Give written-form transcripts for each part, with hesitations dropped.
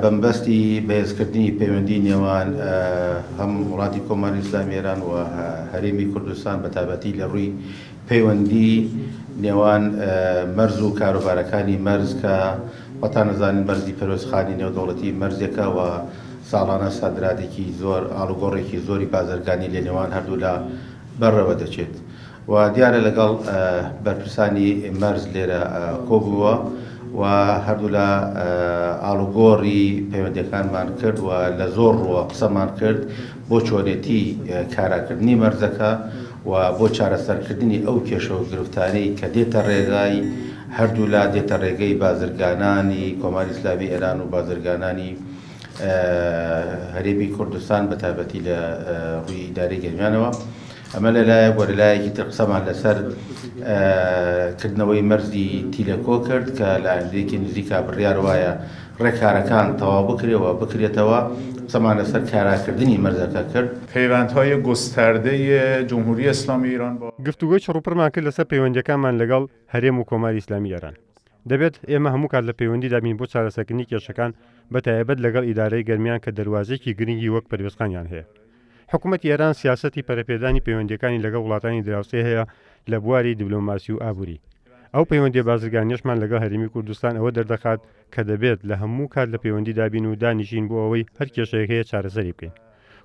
بەمەبەستی بەهێزکردنی پەیوەندی نێوان هەم وڵاتی کۆماری ئیسلامی ئێران و هەرێمی کوردستان بە تایبەتی لە ڕووی پەیوەندی نێوان مەرز و کاروبارەکانی مەرز کە خۆتان ئەزانن مەرزی پەروێزخانی نێودەوڵەتی مەرزێکە و ساڵانە سادراتێکی زۆر ئاڵوگۆڕێکی زۆری بازرگانی لە نێوان هەردوولا بەڕێوە دەچێت. و دیارە لەگەڵ بەرپرسانی مەرز لێرە کۆبووە و هەردوولا ئاڵوگۆڕی پەیوەندیەکانمان کرد و لە زۆر ڕووە قسەمان کرد بۆ چۆنێتی کاراکردنی مەرزەکە و بۆ چارەسەرکردنی ئەو کێشە و گرفتانەی کە دێتە ڕێگای هەردوولا دێتە ڕێگەی بازرگانانی کۆماری ئیسلامی ئێران و بازرگانانی هەرێمی کوردستان بە تایبەتی لە ڕووی ئیدارەی گەرمیانەوە. ئەمە لە لایەک و لە لایەکی تر قسەمان لەسەر کردنەوەی مەرزی تیلەکۆ کرد کە لە ئایندەیەکی نزیکا بڕیار وایە ڕێکارەکان تەواو بکرێ و بکرێتەوە. قسەمان لەسەر کاراکردنی مەرزەکە کرد. پیوندهای گسترده جمهوری اسلامی ایران با. گفتوگۆی چڕوپڕمان کرد لەسەر پەیوەندییەکانمان لەگەڵ هەرێم و کۆماری ئیسلامی ئێران. دەبێت ئێمە هەموو کات لە پەیوەندیدا بین بۆ چارەسەرکردنی کێشەکان بەتایبەت لەگەڵ ئیدارەی گەرمیان کە دەروازەیەکی گرنگی وەک پەروێزخانیان هەیە. حکومەتی ئێران سیاسەتی پەرەپێدانی پەیوەندییەکانی لەگەڵ وڵاتانی دراوسێ هەیە لە بواری دیبلۆماسی و ئابووری. ئەو پەیوەندییە بازرگانییەشمان لەگەڵ هەرێمی کوردستان ئەوە دەردەخات کە دەبێت لە هەموو کات لە پەیوەندیدا بین و دانیشین بۆ ئەوەی هەر کێشەیەک هەیە چارەسەری بکەین.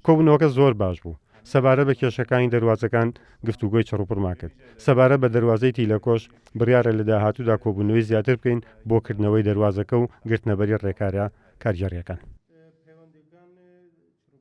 کۆبوونەوەکە زۆر باش بوو. سەبارەت بە کێشەکانی دەروازەکان گفتوگۆی چڕوپڕمان کرد. سەبارەت بە دەروازەی تیلەکۆش بڕیارە لە داهاتوودا کۆبوونەوەی زیاتر بکەین بۆ کردنەوەی دەروازەکە و گرتنەبەری ڕێکارە کارگێڕییەکان.